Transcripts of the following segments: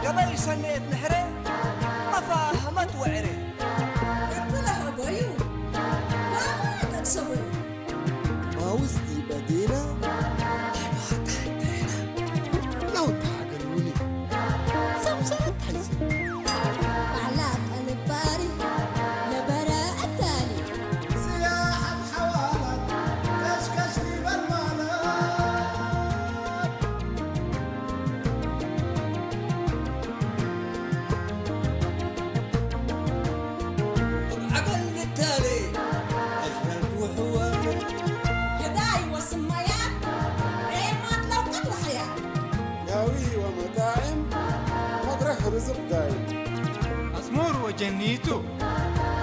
ገበይ ሰነየት ንሕረ ኣፋ ሃመት ወዕረ። እብለ ሃቦዩ ዋማ ጠቅሰቡ። ማውዝ ዲበ ዲና ዲባ ታሕተና። ለውታ ሃገር ውኒ። ሰምሰረት ታይዚ። ባዕላ ቀልባሪ ነበረ ኣታኒ። ስያሓት ሓዋላት ከሽከሽ ሊበል ማለት። ዓበል ንታሌ ኣሽመልት ውሕዋል። ገዳይ ወስማያት ሬማት ለውቀት ወሕያል። ያዊ ወመጣዕም መድረኽ ርዝቕ ዳይ። ኣስሙር ወጀኒቱ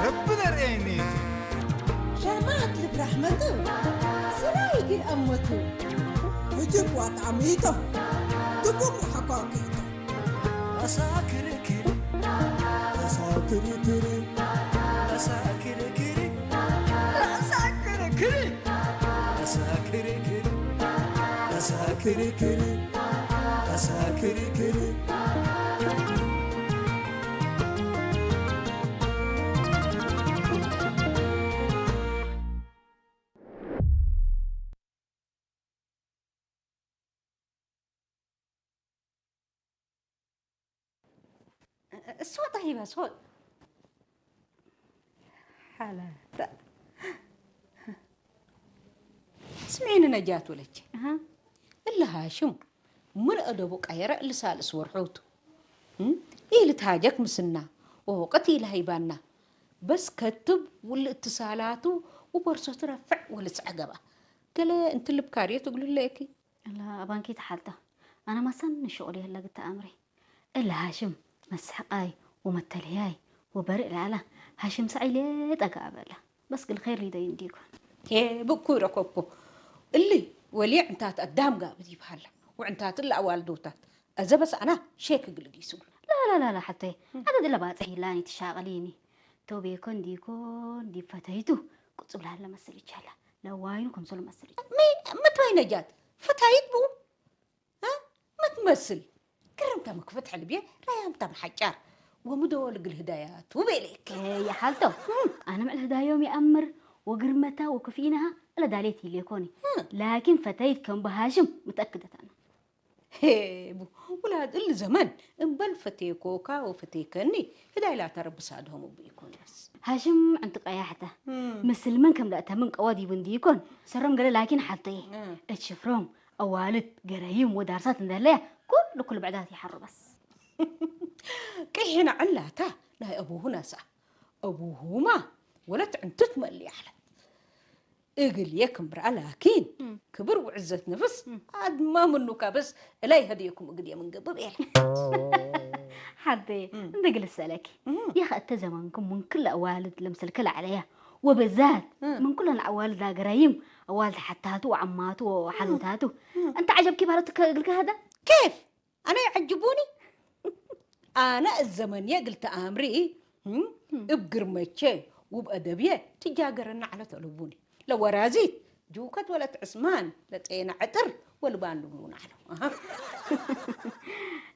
ረቢ ደርእየኒቱ። ሸማት ልብራሕመቱ ስራይ ግን ኣሞቱ። ህጅብ ዋጣሚቶ ትጉም ሓኳኪቶ። ራሳ ክርክር፣ ራሳ ክርክር፣ ራሳ ክርክር፣ ራሳ ክርክር፣ ራሳ ክርክር፣ ራሳ ክርክር፣ ራሳ ክርክር። እሶ እንታይ ይበሶ ሓላታ ስሚዒኒ ነጃት ወለች እሃ እለ ሃሽም ምን ኣደቡ ቀየረ እልሳልስ ወርሖቱ እም? ኢል ታጀክ ምስና ወቀት ኢል ሃይባና በስ ከትብ ውል እትሳላቱ ውበርሶ ትረፍዕ ወልጽ ዐገባ ገለ እንትልብ ካርዮ ትግሉለኪ ኣላ ኣባንኪ ተሓልታ ኣነ ማሳን ንሽቑል የህለግት ተኣምሪ እለ ሃሽም መስሕቃይ ወመተልህያይ ወበርእ ለኣላ ሃሽም ሳዒል የጠጋ ኣበላ በስ ግል ኸይር ሊደይ እንዲኮን ቴ ብኩ ረኮኮ እሊ ወሊ ዕንታት ኣዳም ጋብዝ ይብሃላ ወዕንታት እለ ኣዋልዶታት ኣዘ በስ ኣና ሼክ ግል ዲስጉ ላላላላ ሓተይ ኣነ ድለ ባፅሕ ይላኒ ትሻቕሊኒ ተውቤኮን ዲኮን ዲብ ፈተይቱ ቁጽ ብላለ መስል ይቻላ ለዋይኑ ከምሰሉ መስል ይቻላ ምትባይ ነጃት ፈታይት ብኡ እ? መትመስል ግርምታ መክፈት ሕልብየ ራያምታ መሓጫር ወምዶ ልግል ህዳያቱ ቤሌክ ይሓልቶ ኣነ ምዕል ህዳዮም ይኣምር ወግርመታ ወክፍኢናሃ እለ ዳሌት ይሌኮኒ ላኪን ፈተይት ከም ብሃሽም ምትኣክደት ኣነ ሄቡ ውላድ እል ዘመን እምበል ፈቴኮካ ወፈቴከኒ ህዳይ ላታ ረብሳ ድሆም እቡ ይኮን በስ ሃሽም ዕንቲ ቀያሕተ ምስል መን ከም ደእተምን ቀወድ ይቡ እንዲ ይኮን ሰሮም ገለ ላኪን ሓልተየ እት ሽፍሮም ኣዋልድ ገረይም ወዳርሳት እንደለያ ኩሉ ኩሉ ብዕዳት ይሓሩ በስ ቅሒና ዕላታ ናይ ኣቡሁና ሰኣ ኣቡሁማ ወለት ዕንትት መልያ ዓለት እግል የክምብራ ላኪን ክብር ውዕዘት ነፍስ ኣድማ ምኑካ በስ እላይ ሀዲየኩም እግል የምንገብብ ኤለ ሓደየ እንደ ግልሰለኪ ይኸ እተ ዘመንኩም ምን ክለ ኣዋልድ ለምሰልከ ላዕለያ ወበዛት ምን ኩለን ኣዋልድ ላገራይም ኣዋልድ ሓታቱ ወዓማቱ ወሓሎታቱ እንተ ዓጀብኪ ባህለቱ ከእግልከ ሀደ ኬፍ ኣነ ይዐጅቡኒ ኣነ እዘመንየ ግልተ ኣምሪ እብ ግርመቼ ውብ ኣደብየ ትጃገረና ዓለት ኣለቡኒ ለወራዚት ጅውከት ወለት ዕስማን ለጤና ዕጥር ወልባን ልብሉን ዓለው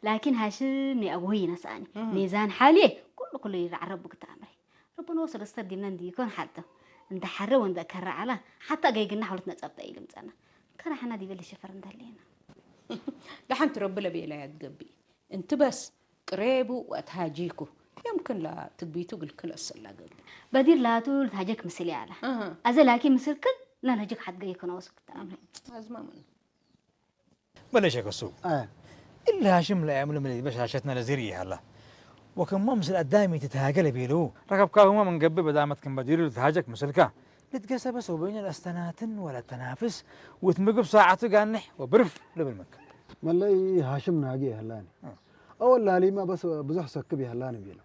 ላኪን ሃሽም ናይ ኣቡሁ ይነስኣኒ ሜዛን ሓልየ ኩሉ ኩሉ ይራዕረቡ ግተ ኣምሪ ረብኖ ሰለስተ ዲምነ እንዲኮን ሓልተ እንተ ሓረ ወንደ ከራ ዓላ ሓታ ገይግና ሓውለት ነጸብጠ ኢልምጸና ከራሕና ዲበል ሽፈር እንደሌና ደሓንቲ ረቢ ለቤላ ያትገቢ እንቲ በስ ቅሬቡ ወትሃጂኩ የምክን ላ ትግቢቱ ግልክል ኣሰላ ገቢ በዲር ላቱ ልትሃጀክ ምስል ያላ ኣዘ ላኪ ምስል ክል ነልህጅክ ሓትገይ ከነወስክ ተኣምሪ ኣዝማ ምኑ በለሸ ከሱ እለ ሃሽም ለአያምሉ ምልይ በሻሸትነ ለዚር ይሃላ وكم ممثل قدامي تتهاجل بيلو. ركب كاهما من قبل بدامت كم بديلو تتهاجك مسلكا. لتقسى بس وبين الأستناتن ولا التنافس، وتمقب ساعته قانح وبرف لبل مكة. መለይ ሃሽም ናጊ ይህላኒ ኣወል ላሊማ በስ ብዙሕ ሰክብ ይህላኒ ቢሉ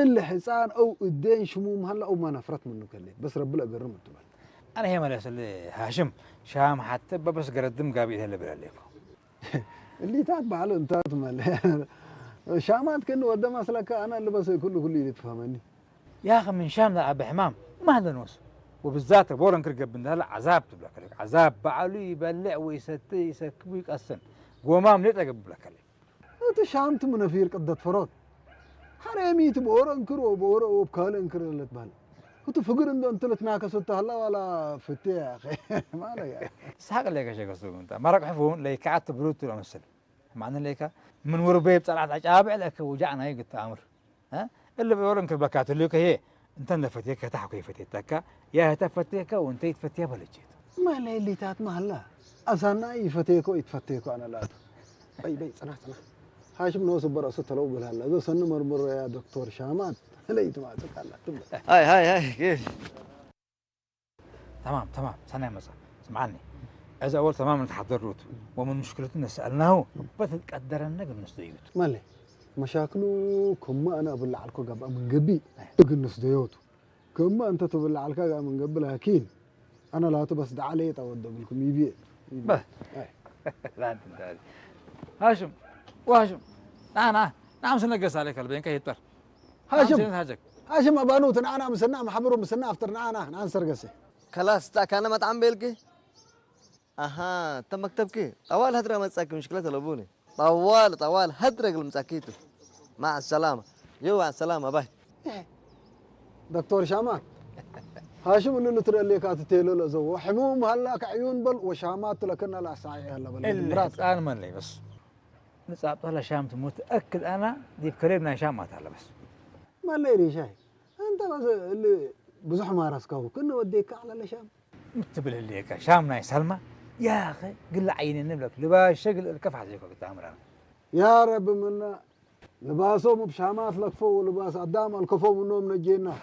እሊ ሕፃን ኣው እዴን ሽሙም ሃላ ኣው ማናፍረት ምኑ ከለ በስ ረብል ኣገርም እትበል أنا هي ملس اللي هاشم شام حتى ببس قردم قابي هلا بلا ليكو. እሊታት ባዕሉ እንታት መለ ሻማት ከን ወደ ማስለካ ኣና ልበሰ ኩሉ ኩሉ ኢሉ ትፈህመኒ يا أخي من شام لا أبي حمام ما هذا نوس. وبالذات بورن كرقب من هلا عذاب تبلك لك عذاب بعلو يبلع ويستي يسكب ويقسن. قومام ليت أقبل لك لك. እቲ ሻምቲ ምነፊር ቅደት ፈሮት ሓሬሚቲ ብኦሮ እንክር ወብኦሮ ወብካል እንክር ለትባል እቲ ፍግር እንዶ እንትልትናከ ሶታ ሃላ ዋላ ፍቴ ያኸ ማለ ساق لك شيء قصدك أنت مرق حفون ليك قعدت بروت ولا مسل. معنى ليك من وربي بطلعت عجابع لك وجعنا يقت أمر. ها اللي بيورن كربكات اللي هي أنت نفتيك تحكي فتيتك يا تفتيك وأنت يتفتيها بلجيت. ማለ ሊታት ማላ ኣሳና ይፈቴኮ ይትፈቴኮ ኣነ ላቱ በይ በይ ጽናሕ ጽናሕ ሃሽም ነወስ በረእሱ ተለው ብልሃላ እዞ ሰኒ መርምሮ ያ ዶክተር ሻማት ለይ ትማጽእ ካላ ትብል هاي هاي هاي كيف تمام تمام سنة مسا سمعني. إذا أول تمام نتحضر روت ومن مشكلتنا سألناه بتتقدر النجم نستيوت. ማለ መሻክሉ ከማ ኣነ ኣብላዓልኮ ጋብኣ ምን ገቢ እግንስ ደዮቱ ከማ እንተ ትብላዓልካ ጋር ምን ገቢ ላኪን ኣነ ላቱ በስ ደዓለ የጣወደብልኩም ይብየ بس لا أنت هاشم وهاشم أنا نعم سنقص عليك البين كي يتر ሃሽም هاجك ሃሽም ኣባኑት ንኣና ምስና ማሕበሩ ምስና ኣፍጥር ንኣና ንኣንሰርገሰ خلاص تا كان مطعم بيلكي اها تم مكتبك طوال هدرة متساكي مشكلة تلبوني طوال طوال هدرة قل متساكيتو مع السلامة يو مع السلامة باي ዶክተር ሻማት ሃሽም እሉ ልትረሌካ ትቴሎ ለዘዎ ሕሙም ሃላ ከዕዩን በል ወሻማት ለከና ላሳዒ ሃላ በል إلا ብራት سؤال من لي بس. نصاب طلع شام تموت أكل أنا ديب كريب ناي شام ما تعلى بس. ማለይ ሪሻይ ኣንተ በስ እሊ ብዙሕ ማራስካው ክንወዴካ ኣለለ ሻም متبل اللي كان شام ناي سلمى. يا أخي قل عيني نبلك لباش شقل الكف حزيكو قلت أمر أنا. يا رب منا لباسهم بشامات لكفو ولباس عدام الكفو منهم نجينا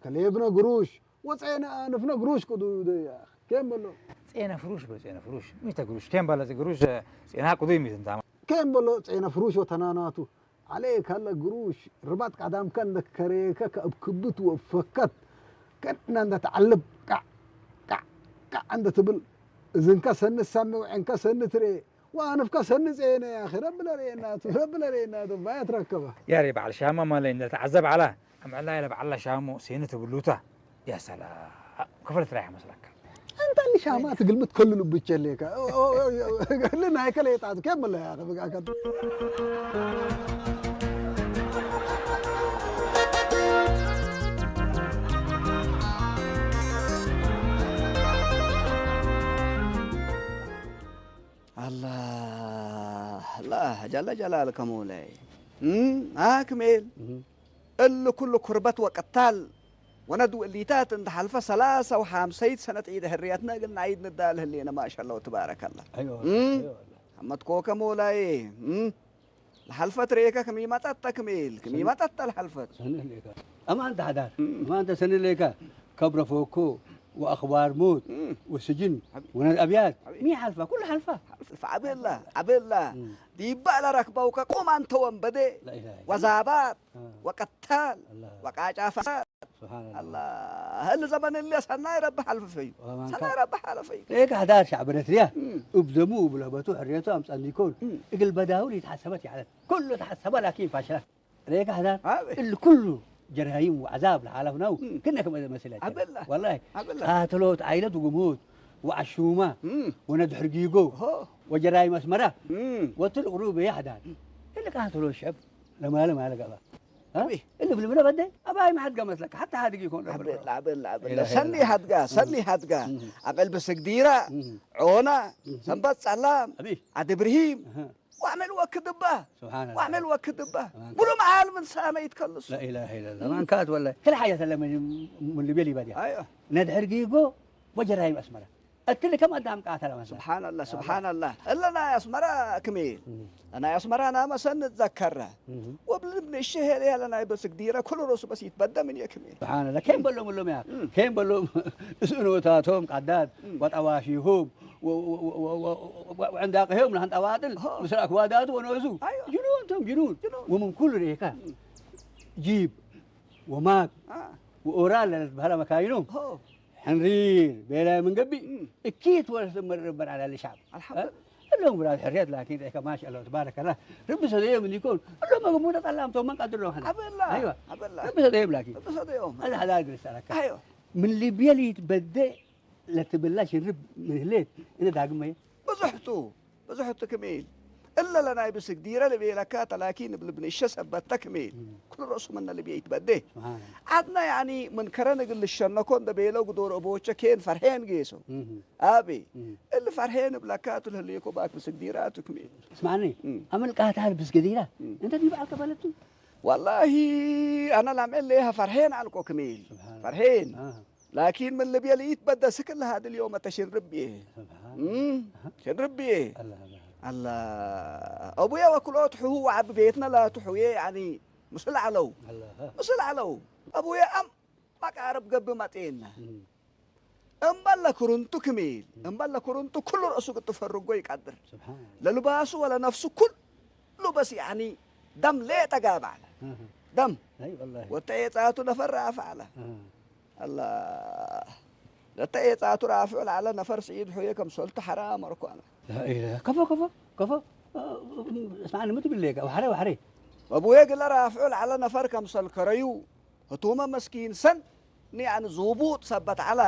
كليبنا قروش وصينا نفنا قروش قدو يا أخي كم بلو ጸና ፍሩሽ በጸና ፍሩሽ ሚተ ግሩሽ ኬም ባለ ግሩሽ ጸና ቁዱ ሚት እንታ كم بلو صينا فروش وتناناتو عليك هلا قروش رباط قدام كان ذكريك كأب كبت وفكت كنا نتعلب قع قع قع عند تبل إذن كسن السمي وعن كسن تري وأنا في كسن زينة يا أخي رب لريناتو رب لريناتو ما يتركبه يا ريب على شامة ما لين نتعذب على أم علايلة بعلى شامو سينة بلوتا. يا سلام. كفرت رايحة مسلك. أنت اللي شامات قلمت كل لبتش ليك لنا هيك اللي يتعاد كمل يا أخي بقى كده الله لا جل جلالك مولاي هاك ميل ال كل كربت وقتال وندو الليتات عند حلفة ثلاثة وحامسيت سنة عيد هرياتنا قلنا عيد ندال هلينا ما شاء الله وتبارك الله ايوه مم. ايوه أما تكوكا مولاي مم. الحلفة ريكا كمي ما تتا كميل كمي ما تتا الحلفة سنه ليكا اما انت حدار اما انت سنه ليكا كبر فوكو واخبار موت مم. وسجن حبيبي. وناس ابيات حبيبي. مي حلفة كل حلفة فعبيلا عبيلا مم. ديبا لا ركبوكا قوم أنت ومبدي لا اله الا الله وزابات آه. وقتال الله. وقاجافات سبحان الله الله هل زمن اللي سناي رب حلف فيه ومن سناي كان- رب حلف فيه ليك حدار شعب رتريا مم. ابدمو بلهبتو حريتو امس ان يكون مم. اقل بداول يتحسبت يعني كله تحسبها لكن فاشله ليك حدار هذا. الكل جرهيم وعذاب لحالفنا كنا كما مثلا عبد الله. والله عبد الله. قاتلوت عائلة وقموت وعشومة مم. وندحر جيجو هو وجرايم أسمرة مم. وتل غروب يا حدار اللي قاتلوا الشعب لما لما على قبا ها؟ أبي. اللي في المنى بدي أباي ما حد قامت لك حتى هذه يكون عبد الله عبد الله عبد إله الله إلا سني الله. هدقا سني هدقا مم. أقل بسقديرة مم. عونا سنبت سلام أبي عد إبراهيم أها. واعمل وكدبة سبحان الله واعمل وكدبة سبحان بلو معال من سامة يتكلس لا إله إلا الله ما كانت ولا كل حاجة سلم من من اللي بيلي بدي أيوه ندحر جيجو وجرايم أسمرة እትሊ ከም ኣዳም ቃተለ መሰለ። ስብሓንላ ስብሓንላ። እለ ናይ ኣስመራ ክሜል ናይ ኣስመራ ናመሰ ንዘከረ ወብልብ ንሸሄል ያለ ናይ በስግዲረ ኩሉ ሮሱ በስ ይትበደ ምን የክሜል። ስብሓንላ። ከይም በሎም እሎም ያ ከይም በሎም እስእኖታቶም ቃዳት ወጠዋፊሁም ዕንዳቅሄም ናንጠዋጥል ምስራ ክዋዳቱ ወነሱ ጅኑን ቶም ጅኑን ወምን ኩሉ ሬካ ጂብ ወማክ ወኦራል ለትበሃላ መካይኖም ሕንሪር ቤላይ ምንገቢእ እኪት ወርስ መርበር ዓላሊ ሻብ ኣለዎም ብራድ ሕርየት ላኪን ሬካ ማሽ ኣለው ተባረከላ ርቢ ሰደዮም እንዲኮን እሎም መግሙነ ጠላም ቶም መንቃ ድሎ ኸና ኣበላ ኣይዋ ኣበላ ርቢ ሰደዮም ላኪን ብሰደዮም هذا هذا الجلسة لك ኣይዋ من ليبيا اللي يتبدأ لتبلاش الرب من هليت إلى داقمية ብዙሕቱ ብዙሕቱ ክሜል እለለ ናይ ብስግዲረ ልቤለካ ተላኪን ብልብንሸ ሰበተ ክሜል ኩሉ ርእሱ መነ ልቤ ይትበዴ سبحان الله ዓድና ያኒ ምን ከረን እግል ልሸነኮ እንደ ቤለው ግዶር እቦቸ ኬን ፈርሄን ጌሶ مهم. ኣቤ مهم. እሊ ፈርሄን እብለካ ትልህልየኮ ባክ ብስግዲረ ኣቱ ክሜል اسمعني مم. أما القاتل بس قديرة مم. أنت دي بعد كبلتو ወላሂ ኣነ ላምኤ ሌሃ ፈርሄን ኣልቆ ክሜል سبحان الله ፈርሄን آه ላኪን ምን ልብየ ልኢትበደ ስክል ሃድል ዮም ተሽን ርብየ سبحان እም፣ ሽን ርብየ الله الله ኣላ ኣቡየ ወክሎት ሕሁ ወዓቢ ቤትና ላቱ ሕውየ ያኒ ምስል ዓለው الله ምስል ዓለው ኣቡየ ኣም ማቃረብ ገብ መጤና مم. እምበለ ክሩንቱ ክሜል እምበለ ክሩንቱ ኩሉ ርእሱ ክትፈርጎ ይቀድር سبحان الله ለልባሱ ወለ ነፍሱ ኩሉ በስ ያኒ ደም ሌጠ ጋብ ዓለ آه. ደም أي والله ወተ የጻቱ ነፈር ራፍ ዓለ آه. ኣላ ለተ የጻቱ ራፍዑ ለዓለ ነፈር ስዒድ ሑየ ከም ሰልቱ ሓራ መርኮ ኣነ لا إله كفو كفو كفو آه، اسمعني متبليك وحري وحري መብዌ ግለ ራፍዑ ለዓለ ነፈር ከም ሰልከረዩ ህቱመ መስኪን ሰን ንያን ዝውቡጥ ሰበት ዓላ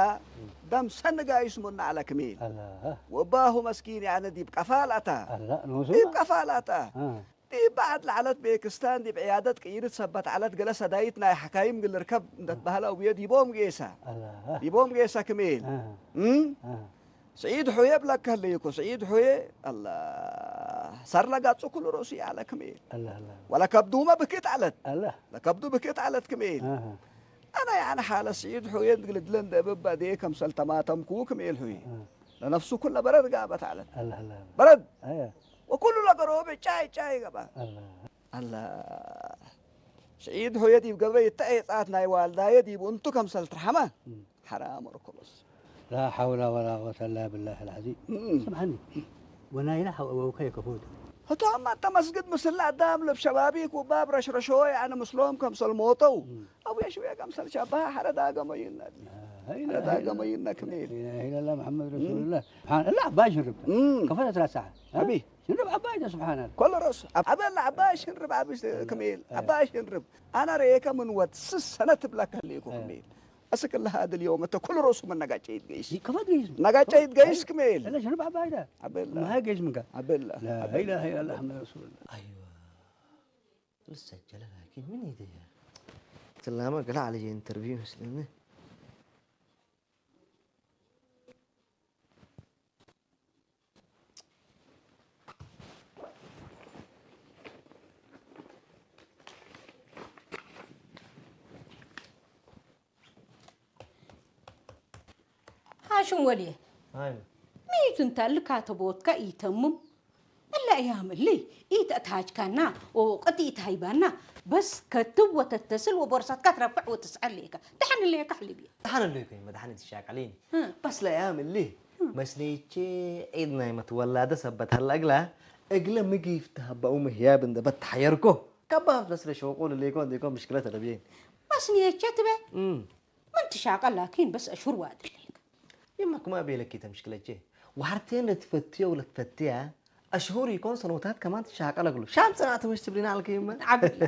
ደም ሰን ጋይስ ሙና ዓለ ክሜል الله ወባሁ መስኪን ያነ ዲብ ቀፋል ኣታ الله نوزو ዲብ ቀፋል ኣታ آه. ዲብ በዓድ ለዓለት ቤክስታን ዲብ ዕያደት ቅይርት ሰበት ዓለት ገለ ሰዳይት ናይ ሓካይም ግልርከብ እንደትበሃለ ውየ ዲቦም ጌሳ الله ዲቦም ጌሳ ክሜል آه. እም? آه. ስዒድ ሑየ ብለካ ህለይኮ ስዒድ ሑየ ኣላ ሰር ለጋጹ ኩሉ ርእሱ ያለ ክሜል الله الله ወላ ከብዱመ ብክት ዓለት الله ለከብዱ ብክት ዓለት ክሜል آه. ኣነ ያነ ሓለ ስዒድ ሑየ ግልድለ እንደብባ ዴ ከምሰል ተማተምኩ ክሜል ሑየ ለነፍሱ ኩለ በረድ ጋበት ዓለት الله الله በረድ أيوة ወኩሉ ለገሮበ ጫይ ጫይ ገባ الله ኣላ ስዒድ ሑየ ዲብ ገበ ይተኤጻት ናይ ዋልዳየ ዲብ እንቱ ከምሰል ትርሓመ ሓራ መርኮሎስ لا حول ولا قوة إلا بالله العظيم እም። سمعني ونايلا حو أبوك يكفوت ህቶም ኣተ መስግድ ምስላ ኣዳም ልብ ሸባቢ ኩባብ ረሽረሾ ያነ ምስሎም ከምሰል ሞተው ኣቡ የሽውየ ከምሰል ሸባ ሓረ ዳገመ ይነ لا إله ሓረ إلا ዳገመ الله ይነ ክሜል لا إله إلا الله محمد رسول الله سبحان الله عباي شنرب እም። كفت ثلاث ساعة أبي. شنرب عباي ده سبحان الله ኮሎ ሮስ ኣብ- ኣበላ ዓባይ ሽንርብ ዓብሽ ክሜል ዓባይ ሽንርብ ኣነ ሬከ ምን ወድ ስስ ሰነ ትብለካ ህልይኮ ክሜል እስክልሃ ድል ዮም እተ ኩሉ ርእሱ መነጋጨ ይትገይስ كفت جيز ነጋጨ ይትገይስ ክሜል لا شنرب عباي ده ኣበላ ما هي جيز من قال ኣበላ لا إله إلا الله محمد رسول الله أيوة لسه الجلال لكن من يديها تلامة قلع على جي انترفيو مسلمة ሃሽም ወልየ هاي ሚት እንተ ልካ ተቦትካ ኢተምም እላ እያም እሊ ኢተእትሃጅካና ወቀት ኢትሃይባና በስ ከትብ ወተተስል ወቦርሳትካ ትረፍዕ ወትስዐል ሌካ ደሓን ሌካ ሕልብ እየ دحن اللي يكون مدحن تشاكلين بس لا يا ملي مسنيتشي عيدنا يمت ولا ده سبت هلا أقلا أقلا مقيف تهبا أم هياب إن ده بتحيركو كباب بس لشوقون اللي يكون ديكون مشكلة تربيين መስንየቸ ትበ امم ምን ትሻቀል ላኪን በስ ኣሽሁር ዋድለይክ يمك ما بيلك كده مشكلة جي وحرتين لتفتيا ولا تفتيا أشهر يكون سنوات كمان تشاقل أقول شام سنة مش تبرين على كيما ዓብላ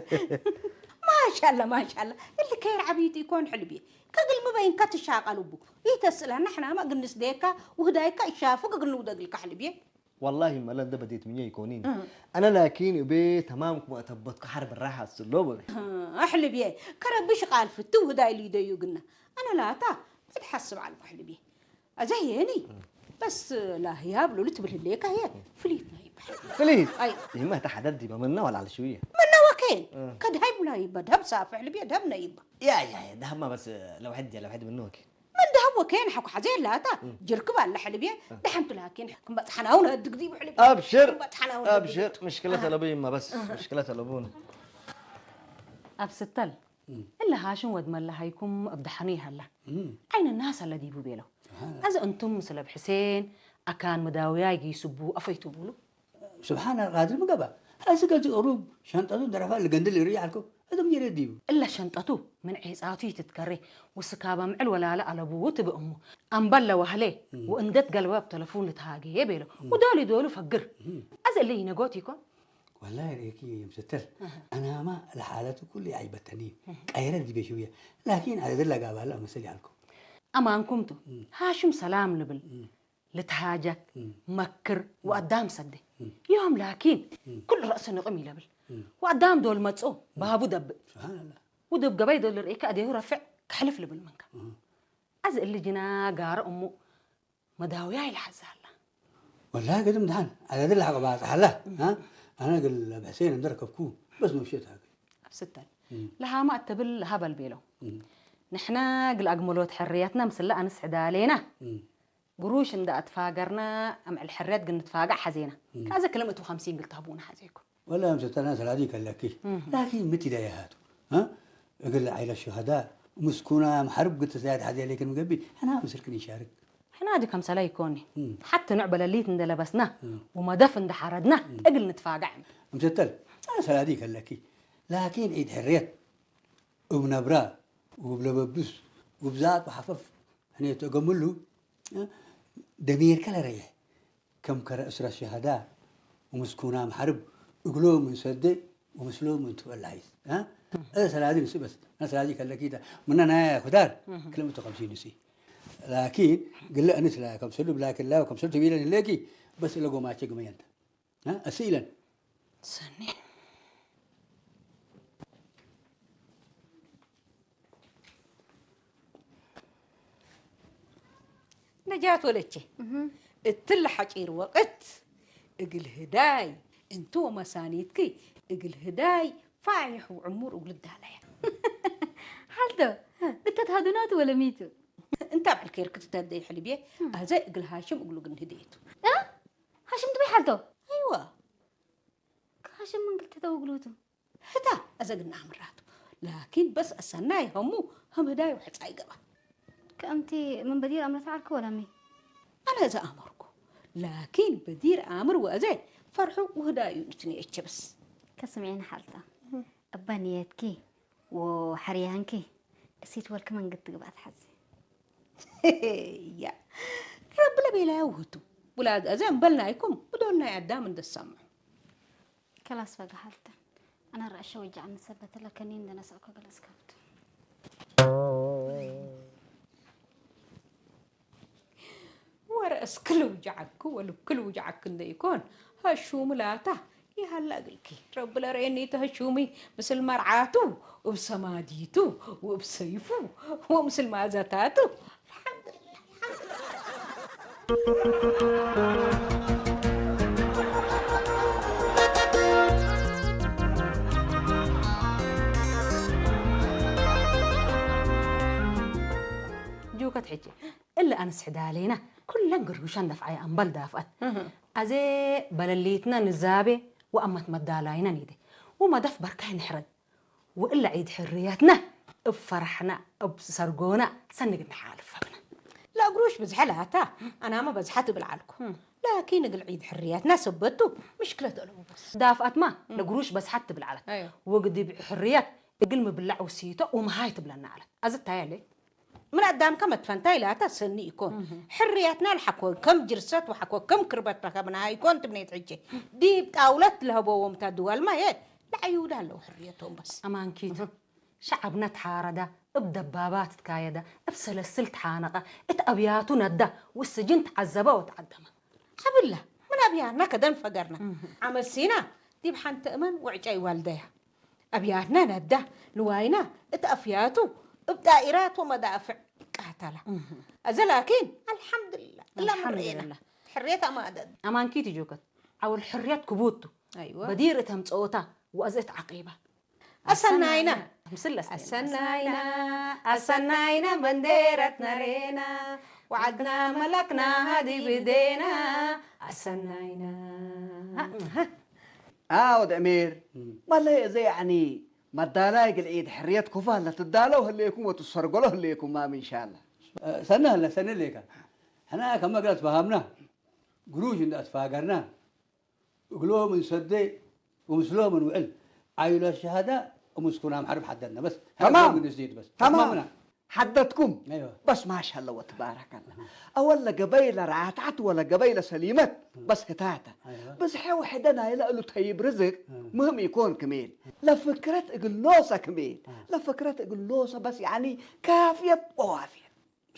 ማሻላ ማሻላ እሊ ከይር ዓብይቲ ይኮን ሕልቢ ከግል ምበይንካ ትሻቀል ቡ ይተስእለና ሕናማ ግንስ ደካ ውህዳይካ ይሻፉ ግግል ንውደግልካ ሕልቢ والله ما لن دبديت مني يكونين أنا لكن بي تمام كما تبت كحر بالراحة السلوبة ኣሕልብየ ከረብሽ ቃል ፍትው ህዳይ ሊደዩ ግና ኣነ ላታ ብትሓስብ ዓልኩ ኣሕልብየ ኣዘየኒ በስ ላህያ ብሎ ልትብል ህለየካ ህየ ፍሊትና ይበሃል فليت ኣይ يما تحدد دي بمنا ولا على شوية መናወከየን ከድሃይ ብላ ይባ ደብ ሳፍ ኣሕልብየ ደብ ነይባ يا يا يا ده ما بس لو حد لو حد منه كي መን ደሃብ ወከየን ሓኩ ሓዘ የላታ። ጀርክብ ኣላ ሕልብየ። ደሓን ትልሃኪን ክንበጽሓና እውን ኣድግ ዲቡ ሕልብ። ኣብሽር ክንበጽሓና እውን ኣብሽር ምሽክለት ኣለቡ ይማ በስ ምሽክለት ኣለቡ። ኣብ ስተል እለ ሃሽም ወድ መላሃይኩም ኣብ ደሓኑ ይሃላ። ዓይነ ናስ ኣለ ዲቡ ቤሎ። ኣዚ እንቱም ስለ ብሕሴን ኣካን መዳውያ ይጊስቡ ኣፈይቱ ብሉ። ስብሓን ኣልቃድር ምገባ። እዚ ገዚ ቁሩብ ሸንጠቱ ደረፋ ልገንድል ይርኢ ኣልኩ። እቶም ጀረ ዲቡ። እለ ሸንጠቱ ምን ዔጻቱ ይትትከሬ። ውስካባ ምዕል ወላለ ኣለቡ ትብእሙ። ኣምበል ለዋህሌ ወእንደት ገልበብ ተለፉን ልትሃገየ ቤሎ። ውዶሉ ይዶሉ ፈግር። ኣዚ እለ ይነጎት ይኮን? ወላሂ ርእኪ የምስተል ኣናማ ለሓለቱ ኩሉ ኣይበተኒ ቀይረ ዲቤ ሽውየ ላኪን ኣደደላ ጋባላ መሰል ያልኩ ኣማንኩምቱ ሃሽም ሰላም ልብል ልትሃጀክ መክር ወኣዳም ሰደ ዮም ላኪን ኩሉ ረእሱ ንቕም ይለብል ወኣዳም ዶል መጾ ባቡ ደብእ ስብሓንላ ውድብ ገባይ ዶል ርእካ ኣዴሁ ረፍዕ ክሕልፍ ልብል መንካ ኣዚ እሊ ጅና ጋር እሙ መዳውያ ኢልሓዛላ ወላሂ ግድም ድሓን ኣለ ድላ ሓቆ ባጽሓላ ኣነ ግል ኣብ ሕሴን እንደረከብኩ በስ መምሸት ሃገ ኣብ ስተን ለሃማ እተብል ለሃበል ቤሎ ንሕና ግል ኣግመሎት ሕርያትና ምስላ ኣንስ ሕዳሌና ግሩሽ እንዳ ኣትፋገርና ኣምዕል ሕርያት ግን ንትፋጋዕ ሓዜና ካዘ ክልም እቱ ከምሲን ግል ተህቡና ሓዜኩም ወላ ምሰተና ሰላዲ ከለኪ ላኪን ምት ኢዳ ያሃቱ እግል ዓይለ ሸሃዳ ምስኩና ማሕርብ ግት ሰያድ ሓዜ ለይክን ምገቢ ሕና ምስልክን ይሻርክ ሕና ዲ ከምሰላ ይኮኒ ሓቲ ንዕ በለሊት እንደለበስና ወመደፍ እንደሓረድና እግል ንትፋጋዕ ምሰተል ሰላዲ ከለኪ ላኪን ዒድ ሕርየት እብ ነብራ ውብ ለበብስ ውብ ዛት ወሓፈፍ ሕኔቱ እገምሉ ደሚርካ ለረየ ከም ከረ እስረ ሸሃዳ ወምስኩና ማሕርብ እግሎ ምን ሰደ ወምስሎ ምን ትበላይት ሰላዲ ንስበስ ሰላዲ ከለኪ ምና ናያ ኩዳር ክልምቱ ከምሲ ንሲ ላኪን ግለ እንስ ላ ከምሰሉ ብላክላ ከምሰሉ ትቢለን ለኪ በስ ለጎማቸ ግመየንተ እስኢለን ሰኒ ነጃት ወለቼ እትለ ሓጪር ወቅት እግል ህዳይ እንቱ ወመሳኒትኪ እግል ህዳይ ፋይሕ ውዕሙር እግል ዳለያ ሓልቶ እተትሃዱናቱ ወለሚቱ እንታ ብዕል ኬርክ ትተደይ ሕልብየ ኣዘ እግል ሃሽም እግሉ ግን ህደየቱ ሃሽም ትበይ ሓልቶ ኣይዋ ሃሽም መንግል ተተውግሉቱ ህታ ኣዘግና ኣምራቱ ላኪን በስ ኣሰናይ ሀሙ ሀም ህዳይ ወሕፃይ ገባ ከምቲ ምን በዲር ኣምረት ዓርክ ወለሚ ኣነ እዛ ኣመርኩ ላኪን በዲር ኣምር ወእዘ ፈርሑ ውህዳዩ ንትንየቸ በስ ከስምዒን ሓልታ እባ ንየትኪ ወሕርያንኪ እሲት ወልክ መንግት ትግባት ሓዚ እያ ረቢ ለቤላ ያውህቱ ውላድ እዘ እምበልናይኩም ብዶልናይ ኣዳም እንደሰምዑ ከላስ በጋ ሓልተ ኣነ ራእሸ ወጃዕ ምሰበተለከኒ እንደነሳእኮ ገለጽ ከብቱ ወረእስ ክልውጃዓክ ወልብ ክልውጃዓክ እንደ ይኮን ሀሹም ላታ ይሃላ እግልኪ ረቢ ለረኤኒ ተሀሹሚ ምስል መርዓቱ እብ ሰማዲቱ ወእብ ሰይፉ ወምስል ማእዘታቱ ጆከት ሕጂ እለ ኣንስሕዳ ሌና ኩለን ግርግሻን ደፍዓያ ኣምባል ዳፍኣት ኣዜ በለሊትና ንዛቤ ወኣመት መዳላይና ኒደ ወመደፍ በርካይ ንሕረድ ወእለ ዒድ ሕርያትና እብ ፈረሕና እብ ሰርጎና ሰንግ ንሓልፍ ፈብና ለእግሩሽ ብዝሐ ላታ ኣናመ በዝሐ ትብል ዓልኩ ላኪን እግል ዒድ ሕርያትና ሰበቱ ምሽክለት ኣለዎ በስ ዳፍኣትማ ለግሩሽ በዝሓት ትብል ዓለት ወግዲብ ሕርያት እግል ምብላዕ ውስይቶ ወመሃይ ትብለና ዓለት ኣዚ እንታይ ኣለ ምን ኣዳምካ መትፈንታ ኢላታ ሰኒ ኢኮን ሕርያትና ልሓኮ ከም ጅርሰት ወሓኮ ከም ክርበት ረከብና ኢኮን ትብኔት ሕጂ ዲብ ጣውለት ለህበዎም ታድዋልማ የ ለዓይውዳ ኣለዉ ሕርየቶም በስ ኣማንኪት ሸዓብና ተሓረዳ እብ ደባባት ትካየዳ እብ ሰለስል ተሓነቐ እት ኣብያቱ ነዳ ውስጅን ተዓዘበ ወተዓደመ ሐብላ ምን ኣብያትና ከደን ፈገርና ዓመት ሲና ዲብ ሓንቲ እመን ወዕጫይ ዋልደያ ኣብያትና ነዳ ንዋይና እት ኣፍያቱ እብ ጣኢራት ወመዳፍዕ ቃተላ ኣዘ ላኪን ኣልሓምዱላ እላ ምርኤና ሕሬት ኣማደድ ኣማንኪት ጆከት ዓውል ሕርያት ክቡቱ በዲር እተምፀኦታ ወኣዘ እት ዓቂባ ኣሰናይና ምስል ለስቴ ኣሰናይና ኣሰናይና በንዴረት ነሬና ወዓድና መላክና ሃዲ ብዴና ኣሰናይና። ኣዎ ደእሜር ማለ እዚ ያዕኒ መዳላይ ግልዒድ ሕርየት ኩፋ ለትዳለው ህሌኩም ወትሰርገሎ ህሌኩም ማም ኢንሻላ። ሰነ ህለ ሰነ ሌካ ሕና ከመግረ ትፋሃምና ግሩሽ እንዳ ትፋገርና እግሎም እንሰደ ወምስሎም እንውዕል ዓይሎ ሸሃዳ ወምስኩና ምሓርብ ሓደና በስ ተማም። ግንስት በስ ተማም ተማምና ሓደትኩም ኣይዋ በስ ማሻለ ወትባረከላ ኣወለ ገበይለ ራታት ወለ ገበይለ ሰሊመት በስ ህታተ ኣይዋ ብዝሐ ውሕደ ናይ ለእሉ ተይብ ርዝቅ ምህም ይኮን ክሜል ለፍክረት እግል ኖሰ ክሜል ለፍክረት እግል ኖሰ በስ ያኒ ካፍየት ወዋፍየት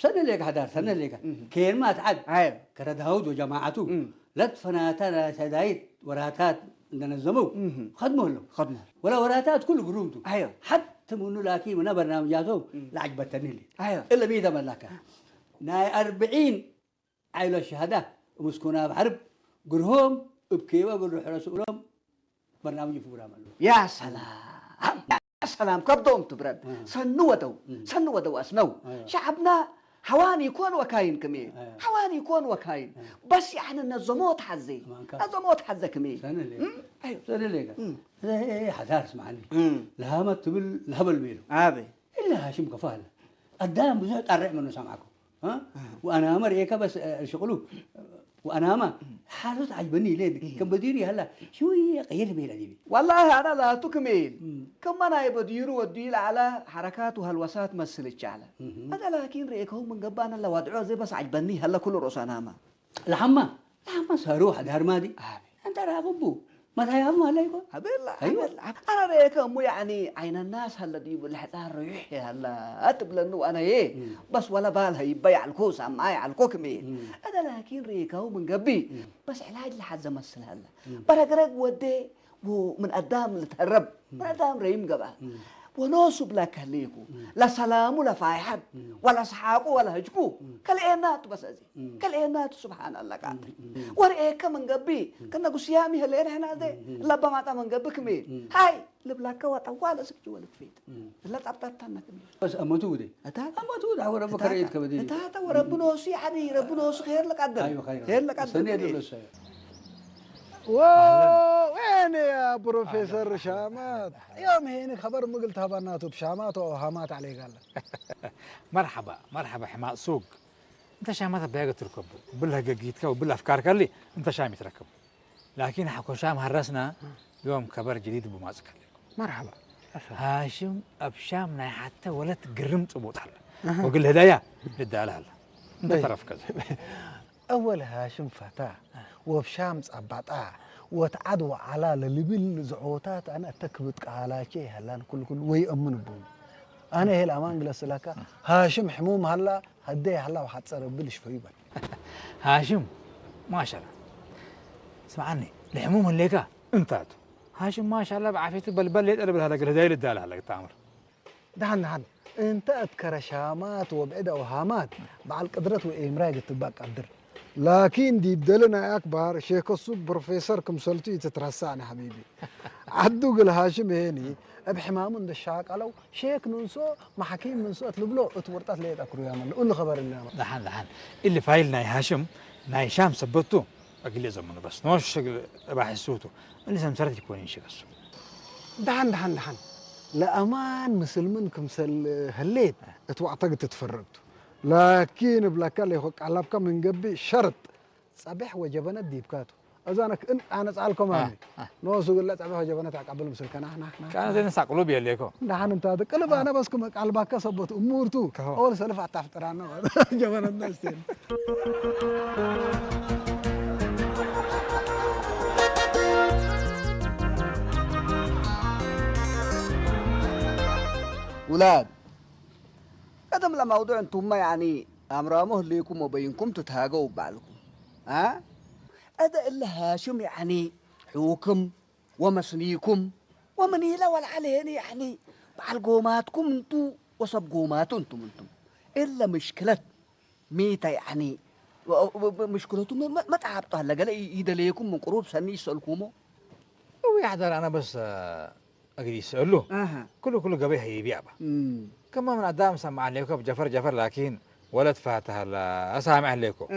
ሰነ ሌካ ሓዳር ሰነ ሌካ ኬንማ ትዓድ ኣዮ ከረ ዳውድ ወጀማዓቱ ለትፈናታ ሰዳይት ወራታት እንደነዘመው ከድሞ ኣሎ ከድሞ ወላ ወራታት ኩሉ ግሩምቱ ኣዮ ሓቲ ምኑ ላኪ ምና በርናምጃቶም ለዓጅበተኒ ሊ ኣዮ እለ ቤተ መላካ ናይ ኣርብዒን ዓይሎ ሸሃዳ ምስኩና ብሓርብ ግርሆም እብ ኬባ ብርሕረ ስእሎም በርናምጅ ፕሮግራም ኣሎ ያ ሰላም ያ ሰላም ከብዶም ትብረድ ሰኑ ወደው ሰኑ ወደው ኣስነው ሸዓብና ሐዋን ይኮን ወካይን ክሜ ሐዋን ይኮን ወካይን በስ ያዕኒ ነዘሞት ሐዘ ማንካ ነዘሞት ሐዘ ክሜ ሰነ ሌ ኣዮ ሰነ ሌጋ ሓዳር ስማዓኒ ለሃመት ትብል ለሃበል ቤሉ ኣበ إلا هاشم كفالة قدام بزح طرع منه سامعكم ها وأنا أمر إيه كبس الشغلو وأنا ما حاسس عجبني ليه كم بديري هلا شوية غير بيلا دي والله أنا لا تكمل كما أنا يبديرو ودي على حركات وهلوسات مثل الشعلة هذا لكن ريكهم من قبانا لوضعه زي بس عجبني هلا كل رؤوس أنا ما لحما لحما صاروح دار ما دي أنت راغبو ما تهيهم هلا يكون هبلا أيوة. هبلا. أنا ريكهم يعني عين الناس هلا دي بالحصار روح هلا أتبلنو أنا إيه بس ولا بالها يبيع الكوس أما يعلكو كمية هذا لكن ريكهم من قبي بس علاج لحد زمان هلا برقرق ودي ومن قدام لتهرب من قدام ريم قبا ونوسو بلا كهليكو لا سلامو لا فايحب ولا سحاقو ولا هجكو كالعينات بس أزي كالعينات سبحان الله قاتل ورئيك من قبي كنا قسيامي هلين هنا دي لبا ما من قبك مين هاي ልብላካ ዋጣ ዋላ ስክ ጅወል ትፌት እላ ጣብጣብታና ክም بس أمتو دي እታ أمتو دي هو ربك ريت كبدي እታ እታ ወረቢ ኖሱ ያኒ ረቢ ኖሱ ኸይር ለቃደር أيوة خير ኸይር ለቃደር سنيد ولا شيء ወይኔ ያ ፕሮፌሰር ሻማት ያም ሄኒ ከበር ምግል ታባናቱ ብሻማት ወሃማት عليك الله مرحبا مرحبا حماء سوق انت شامات بيغا تركب بالله قيتك وبالله افكارك اللي انت شام يتركب لكن حكو شام هرسنا يوم كبر جديد بماسك مرحبا هاشم ابشام ناي حتى ولا تقرم تبوت حلا وقل هدايا للدالة هلا انت طيب. طرف كذا أول هاشم فتى وبشام ጸባጣ ወትዓድ ወዓላ ለልብል ዝዕወታት ኣነ እተክብጥ ቃላቼ ይሃላን ኩልኩል ወይ እምን ቡን ኣነ ይሄል ኣማን ግለስላካ ሃሽም ሕሙም ሃላ ሃደይ ሃላ ወሓፀረ ብል ሽፈዩ በል هاشم ما شاء الله اسمعني لحموم هليكا انتاتو هاشم ما شاء الله بعافيته بل بل يتقلب هذا قال هدايا للدالة هلا تعمر ደሓን ደሓን እንተ እትከረ ሻማት ወብዕድ ኣውሃማት በዓል ቅድረት ወኤምራይ ግትባእ ቀድር ላኪን ዲብ ደለ ናይ ኣክባር ሼከሱ ፕሮፌሰር ክምሰልቱ እዩ ትትረሳዕ ንሓቢቢ ዓዱ ግል ሃሽም ሄኒ እብ ሕማሙ እንደሻቀለው ሼክ ንንሶ ማሕኪም ንንሶ እትልብሎ እት ውርጣት ለየጠክሩ ያመለ እሉ ኸበር እልና ደሓን ደሓን እሊ ፋይል ናይ ሃሽም ናይ ሻም ሰበቱ ኣግሌ ዘመኑ በስ ኖሽ እባሕሱቱ እሊ ሰምሰረት ይኮን ይሽገሱ ደሓን ደሓን ደሓን ለኣማን ምስልምን ክምሰል ህሌት እት ዋዕተግ ትትፈረግቱ ላኪን እብለካ ለይኮ ቃላብካ ምን ገብእ ሸርጥ ጸብሕ ወጀበነት ዲብካቱ እዛነ ክእን ኣነ ጻልኮም ኣነ ኖሱ ግለ ጸብሕ ወጀበነት ኣቀብል ምስልከና ናሕና ቃና ዘይነሳ ቅሉብ የሌኮ ደሓን እንታ ቅልብ ኣነ በስኩም ቃልባካ ሰቦት እሙርቱ ከሆ። ኦል ሰልፍ ኣታፍጥራና ጀበነትና ስቴን ውላድ ቀደም ለመውዱዕ እንቱመ ያኒ ኣምራሞ ህሌኩም ወበይንኩም ትትሃገው ባዕልኩም አ እደ እለ ሃሽም ያኒ ሑክም ወመስኒኩም ወምን ኢለ ወልዓል ሄኒ ያኒ በዓል ጎማትኩም እንቱ ወሰብ ጎማቱ እንቱም እንቱም እለ ምሽክለት ሚተ ያኒ ምሽክለቱ መጣብጦ አለ ገለ ይደለየኩም ምን ቅሩብ ሰኒ ይሰልኩሞ እዊ ኣሕዳር ኣነ በስ أجلس له. أها. كله، كله قبيح يبيع بقى. كمان من قدام سمع عليكم جفر، جفر، لكن ولد فاتها لا سامع عليكم.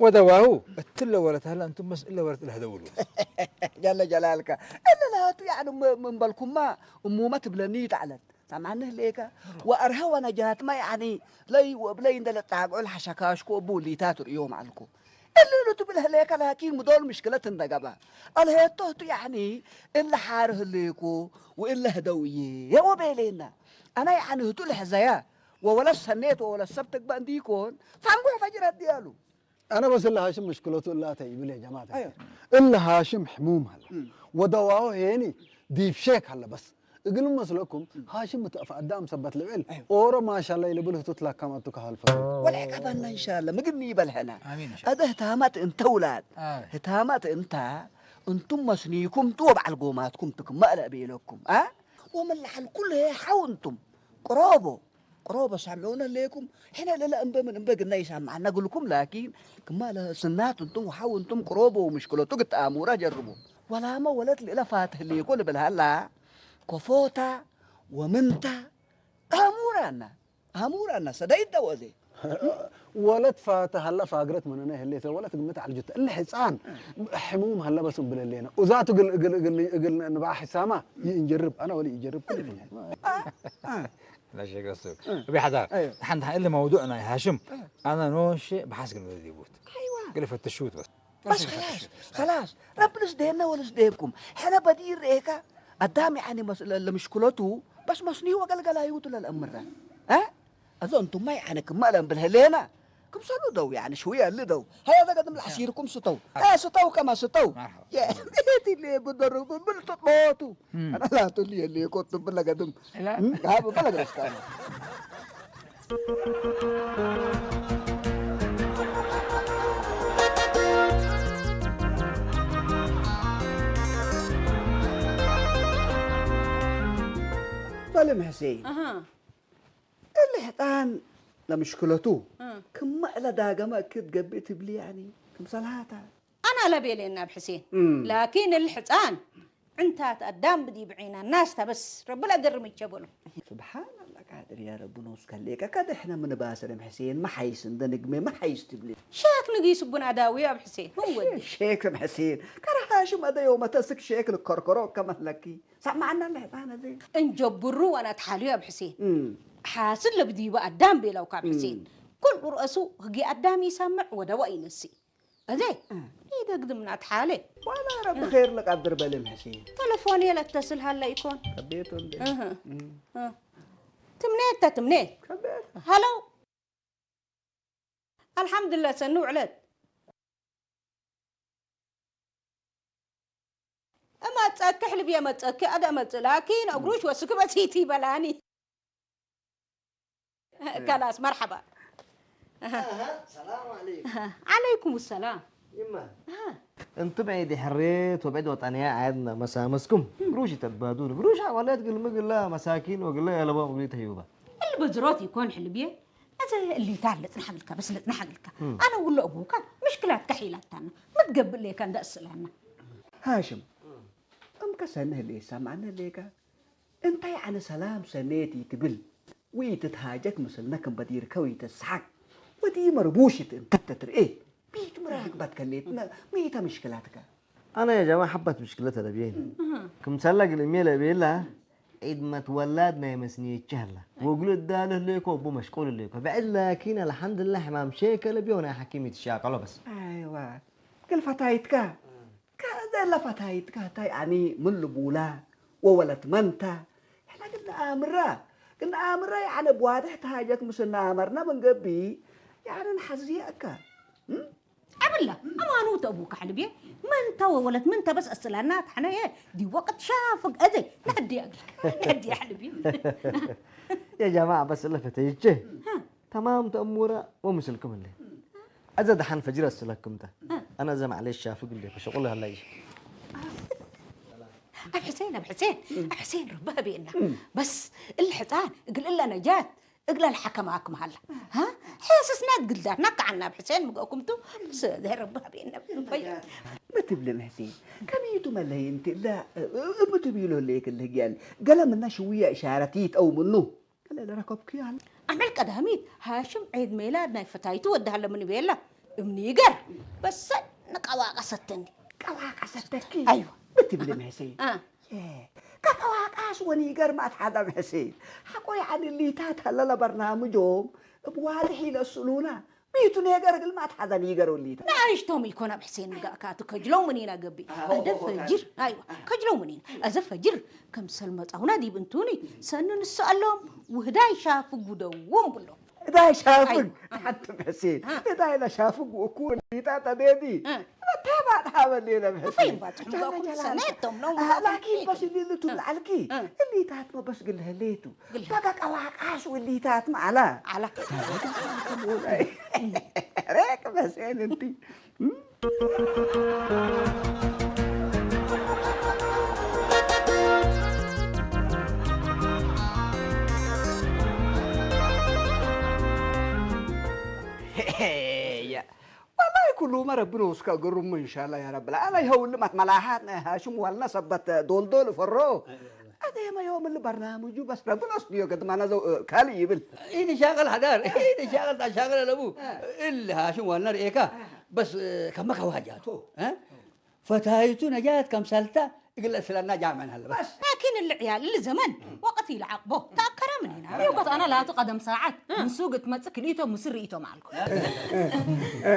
ودواه اتل ولد هلا أنتم بس إلا ولد إلا هدول. جل جلالك. إلا لا تو يعني م-، من بالكم ما أمومة تبلني تعلن. سمعني ليك. وأرهونا جهات ما يعني لي وبلي اندل تعقل حشكاش كو بولي تاتر يوم علكو. اللي لو تبله ليك لكن مدول مشكلة تندقبا. الهيتو تو يعني إلا حاره ليكو وإلا هدوية. يا وبيلينا. أنا يعني هتو الحزايا. وولا السنيت وولا السبتك بانديكون. فانقو فجر الديالو. أنا بس اللي هاشم مشكلته إلا تيبل يا جماعة. أيوة. إلا هاشم حموم هلا. ودواه هيني ديب شيك هلا بس. እግል መስለኩም ሃሽም እት አፍ አዳም ሰበት ልብል ኦሮ ማሻላ ይልብል ህቱት ላካም አቱ ከሃልፈቱ። ወልዕቀበና እንሻላ ምግኒ ይበልሐና። አሚን እንሻላ። አደ ህታማት እንተ ውላድ ህታማት እንታ እንቱም መስኒኩም ቱ ወበዓል ጎማትኩም ትክመእለ ቤለኩም አ ወመላሐል ኩል ሀ ሓው እንቱም ቅሮቦ ቅሮቦ ሳምዑነ ሌኩም ሕነ ለለ እምበ ምን እምበ ግና ይሳምዓና ግልኩም ላኪን ክማ ለስናት እንቱም ወሓው እንቱም ቅሮቦ ወምሽክለቱ ግትአሙራ ጀርቡ ወላመ ወለት ልእለ ፋትህ ሌኮ ልብል ሀላ ኮፎታ ወምንታ አሙራና አሙራና ሰዳይት ደወዜ ወለት ፋተ ሀላ ፋግረት መነነ ህሌተ ወለት ግምት አልጁተ እለ ሕፃን ሕሙም ሀላ በስ እንብለሌነ ኡዛቱ እግል እግል እግል እግል ንባዕ ሕሳማ ይእንጀርብ አና ወሊ ይጀርብ ኩል ፊኛ لا شيء قصدك. بحذر. أيوة. حد حق اللي موضوعنا يا هاشم. أنا نوشي بحس قبل يبوت. أيوة. قال فتشوت بس. بس خلاص، خلاص. رب لس دينا ولس ديكم. حنا بدير إيكا. الدام يعني مس-، ل-، لمشكلته، بس مسني وقال قال يوت للأمر. ها؟ أظن أنتم ما يعني كم ما لهم بالهلينا. كم صاروا دو يعني شوية اللي دو. هيا ذا قدم العشير كم ستو. آه، ستو كما ستو. مرحبا. يا، بيتي اللي بدروا بالتطبوتو. أنا لا تقول لي اللي كنت بلا قدم. لا. مم؟ ها، بلا قدم. سالم حسين. أها. اللي حتان لمشكلته. آه. كم على داقة ما كنت قبيت بلي يعني. كم صلاتا. أنا لا بيلي إن أب حسين. مم. لكن الحتان. أنت تقدم بدي بعينا الناس تبس. رب لا قرم يتشبلو. سبحان الله قادر يا رب نوس كليك. كد إحنا من باسل أم حسين. ما حيس عند نجمة. ما حيس تبلي. شاك نقيس بنا داوي يا أب حسين. هو دي. شيك أم حسين. كره هاشم هذا يوم تسك شيك الكركرو كما لكي. سمعنا اللي حتان هذه. إن جبرو وأنا تحالي يا أب حسين. مم. ሓስል ለብዲበ ኣዳም ቤለው ካብ ሕሴን። ኩሉ ርእሱ ህጊ ኣዳም ይሰምዕ ወደዋ ይነስእ። እዜ ይደግድምና ትሓለ። ዋላ ረቢ ኸይር ለቃድር በልም ሕሴን። ተለፎን የለተስል ሃለ ይኮን። ከቤቱ እንደ እህ፣ እህ። ትምኔት ተትምኔት። ከቤቱ። ሃለው። ኣልሓምዱሊላህ ሰኒ ውዕለት። እመጸኪ ሕልብየ መጸኪ ኣደ መጽእ ላኪን እግሩሽ ወስኪ በሲቲ በላኒ። ከላስ መርሐባ። ሰላም ዓለይኩም። ዓለይኩም ሰላም። ይማ። እንቱም ዒድ ሕሬት ወብዕድ ወጠንያ ዓድና መሳመስኩም ግሩሽ ተትባዱን ግሩሽ ወለት ግልሚ ግላ መሳኪን ወግላ የለቦም እግሪ ተህዩባ። እሊ በዝሮት ይኮን ሕልብየ። እዚ እሊታ ለጽንሓግልካ በስ ለጽንሓግልካ ኣነ ውሎ እቡካ ምሽክላትካ ሒላታና መትገብእ ሌካ እንዳ እስላና። ሃሽም እምከ ሰንህ ሌሳ ማዕነ ሌካ እንታይ ኣነ ሰላም ሰኔቲ ትብል ወይትትሃጀክ ምስልነ ከም በዲርከ ወይተስሓቅ ወዲ መርቡሽት እንተ ተትርኤ ቤት ምራግባት ከሌትነ መይታ ምሽክላትካ። أنا يا جماعة حبة مشكلة لبيين. كم سلق المية لبيلا عيد ما تولدنا يا مسني يتشهلا. وقلت ده له ليكو أبو مشغول ليكو. بعد لكن الحمد لله حمام شيك لبيونا يا حكيم يتشاقلوا بس. أيوة. كل فتايتك. كذا لا فتايتك هاي يعني من لبولا وولد منتا. إحنا قلنا آمرة. قلنا آمرة يعني بواضح تهاجك مسنا آمرنا من قبي. يعني نحزيك. هم؟ عبلا أمانو تأبوك حلبي. من توا ولد من تبس السلانات حنا إيه دي وقت شافق أدي نهدي أقلك نهدي يا حلبي. يا جماعة بس اللي فتيجي تمام تأمورة ومسلكم اللي أزا دحن فجر السلكم ده أنا زي معلش شافق اللي فشغل هلا يجي. أب حسين أب حسين أب حسين ربها بينا بس الحيطان قل إلا نجات. እግላ ልሓከማ ክምሃላ። ሃ? ሕስስና ግልዳትና ከዓና ብሕሴን ምግእኩምቱ ምስ ዘረብ ሃቤና ብንፈይ። ምትብልም ሕሴን። ከመይቱ መለይ እንት እላ ምትብይሎ ለይክልህ ግያል። ገለ ምና ሽውያ እሻረት ይጠው ምኑ። ገለ ለረከብኩ ያል። ኣመል ቀዳሚት ሃሽም ዒድ ሜላድ ናይ ፈታይቱ ወድሃለ ምን ቤላ። እምኒ ይገር። በሰ ንቀዋቀሰተኒ። ቀዋቀሰተኪ? ኣይዋ። ምትብልም ሕሴን። አ። ከፈዋቃስ ወኒገር ማት ሓዳም ሕሴን ሓቆይ ዓንሊታት ሃለለ በርናምጆም እብ ዋልሕ ይለስሉና። ሚቱ ነገር ግል ማት ሓዳም ይገር ወሊታ። ንኣሽቶም ይኮን ኣብ ሕሴን ንጋእካ እቲ ከጅለው ምኒና ገቢ። ኣደ ፈጅር። ኣይዋ። ከጅለው ምኒና። ኣዘ ፈጅር ከም ሰልመጣውና ዲብ እንቱኒ ሰኑ ንሱ ኣሎም ውህዳይ ሻፍጉ ደዎም ብሎ። እዳይ ሻፍግ ሓንቲ ሕሴን። እዳይ ለሻፍግ እኩ ወሊታ ተዴዲ። ተባጥ ሃበል የለ ብሕቲ። ፈይም ባጽሕ ምጋኩም ሰነቶም ነው። ላኪን በስ እሊ ልቱ ለዓልኪ እሊታት መበስ ግልህሌቱ። በቃ ቀዋቃስ ውሊታት ማዕላ። ዓላ። ሬቅ በስኤን እንቲ። والله كل مرة بنوس كقرم إن شاء الله يا رب العالمين. هو اللي ما تملاحات نهاشم والنا سبت دول دول فرو. هذا ما يوم اللي برنامج بس ربنا يستر قد ما نزو كالي يبل. إيه شغل حدار. إيه شغل شغل لبو. اللي هاشم والنا ريكا. بس كم كواجاتو. ها؟ ፈታይቱ ነጃት ከምሰልታ እግል እስለና ጃመን ሀለ በስ። ላኪን እሊ ዕያል እሊ ዘመን ወቅት ኢልዓቅቦ ተኣከረ ምን ኢና። ይውቀት ኣነ ላቱ ቀደም ሰዓት ንሱ ግትመጽእ ክልኢቶ ሙስር ርእይቶ ማልኩ።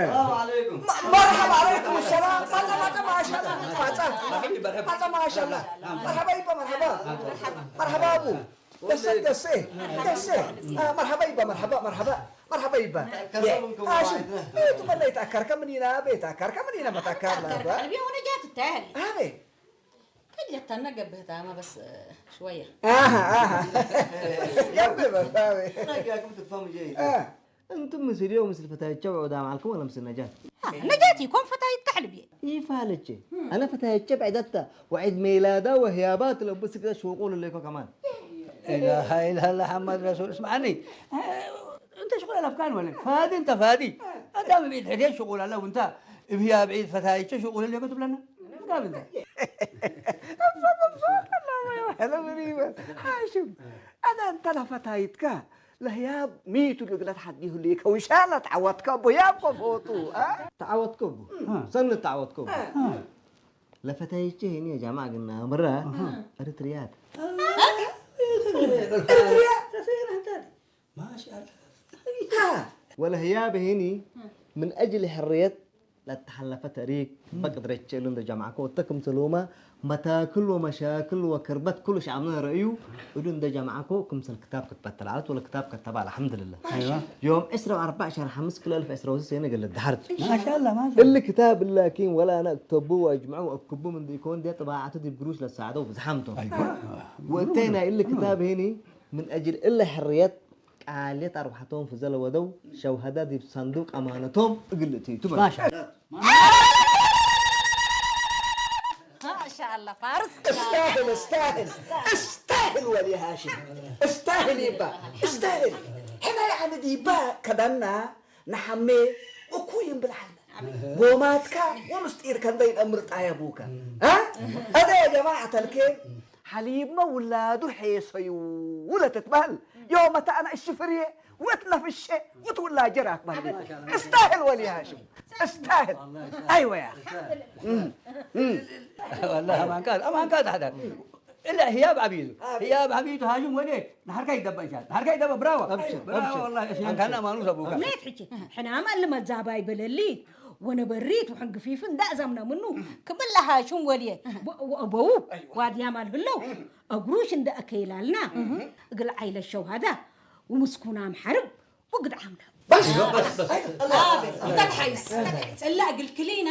ሰላም ዓለይኩም። መርሐባ ዓለይኩም ሰላም። ማጻ ማጻ ማሻላ ማጻ ማጻ ማሻላ። መርሐባ ይባ መርሐባ መርሐባ አቡ ደሴ ደሴ ደሴ መርሐባ ይባ መርሐባ መርሐባ መርሐባ ይባ። ከሰቡም ክቡር ሃሽም። ቤቱ መለይ ተኣካርከ ምን ኢና ቤት ኣካርከ ምን ኢና መታካር ላባ። ቀልቢ የሆነ ጃት ይታያል። አቤ ከጀታና ገብህታማ በስ ሽወያ። አሃ አሃ ገብህ በስ አቤ። ረጋግም ትፋሙ ጀይ። እንቱም ምስል ዮም ምስል ፈታይቸው ዑዳ ማልኩም ወለ ምስል ነጃት? ነጃት ይኮን ፈታይት ከሕልብ እየ። ይፋለች። አነ ፈታይቸ ብዕደታ ወዒድ ሜላዳ ወህያባት ለቡ ስግደ ሽቁል ለይኮ ከማን። لا إله إلا الله محمد رسول اسمعني. انت شغل الافكار ولا فادي انت فادي. انت بعيد حدين شغل الله وانت بهي بعيد فتايتش شغل اللي كنت بلنا. هلا مريبا هاشم. انا انت لفتايتك. ለህያብ ሚቱ ልግለት ሓዲሁ ሊከ ውሻላ ተዓወትካ ቦያብ ከፎቱ። ተዓወትከቡ ሰን ተዓወትከቡ። ለፈታይቼ ሄኒ የጃማ ግና ምራ እርትርያት ወለህያብ ሄኒ ምን አጅል ሕርየት ለተሐለፈ ተሪክ በቅድረቼ እሉ እንደ ጀማዕኮ ወተክም ትሉማ መታክል ወመሻክል ወክርበት ኩሉ ሸዓብና ረእዩ እሉ እንደ ጀማዕኮ ክምሰል ክታብ ክትበት ተልዓለት ወለ ክታብ ከተባ አልሐምድልላህ። أيوة. ዮም ዕስራ ወአርባዕ ሸህር ሐምስ ክልተ አልፍ ዕስራ ወሰለስተ ሰነ ገለ ደሓርት። ما شاء الله، ما شاء الله. እሊ ክታብ ላኪን ወላ አነ እክተቡ ወአጅምዑ ወአክቡ ምን ዲኮን ዲያ ጥባዓቱ ዲብ ግሩሽ ለሳዕደው ብዝሓምቶም። أيوة. ወእተይ ናይ እሊ ክታብ ሄኒ ምን አጅል እለ ሕርየት ቃልየት አርባሕቶም ፍዘ ለወደው ሸውሃዳ ዲብ ሳንዱቅ አማነቶም እግል እትይቱ በለ። ማሻአላ። ማሻአላ ፋርስ። استاهل، استاهل، استاهل ولي هاشم. استاهل يبا، استاهل. حنا يعني ديبا كدنا نحمي وكوين بالحل. ጎማትካ ወምስጢር ከንደይ ጠምር ጣየቡካ። እ? ኣደ ያ ጀማዓት ኣልኬ ሓሊብመ ውላዱ ሔሰዩ ውለ ትትበህል። ዮመተ ኣነ እሽፍርየ ወት ነፍሸ ወት ውላጀ ራክባል። استاهل ولي هاشم. استاهل. አይወ ያ። والله أمان كان، أمان كان هذا. إلا هياب عبيدو. هياب عبيدو هاشم ولي؟ نحركا يدبا إن شاء الله. نحركا يدبا، برافو. أبشر، برافو أبشر. والله يا شيخ. أنت أنا ما نوصل بوكا. ሜት ሕጂ ሕናም ኣልመዛባይ በለሊት ወነበሪት ውሕን ግፊፍን ዳእዛምና ምኑ ክምላ ሃሽም ወልየ ወአበዉ ዋድያም አልህለው እግሩሽ እንደ አከይላልና እግል ዓይለ ሸውሃዳ ወምስኩናም ሐርብ ወግድ ዓምና። በስ፣ በስ፣ በስ። አቤት፣ እንተ ተሓይስ። እላ እግል ክሊና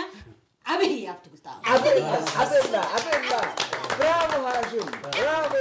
ዓብይ ኣብ ትግልታ። ዓብላ፣ ዓብላ፣ ዓብላ። ብራቮ ሃሽም፣ ብራቮ።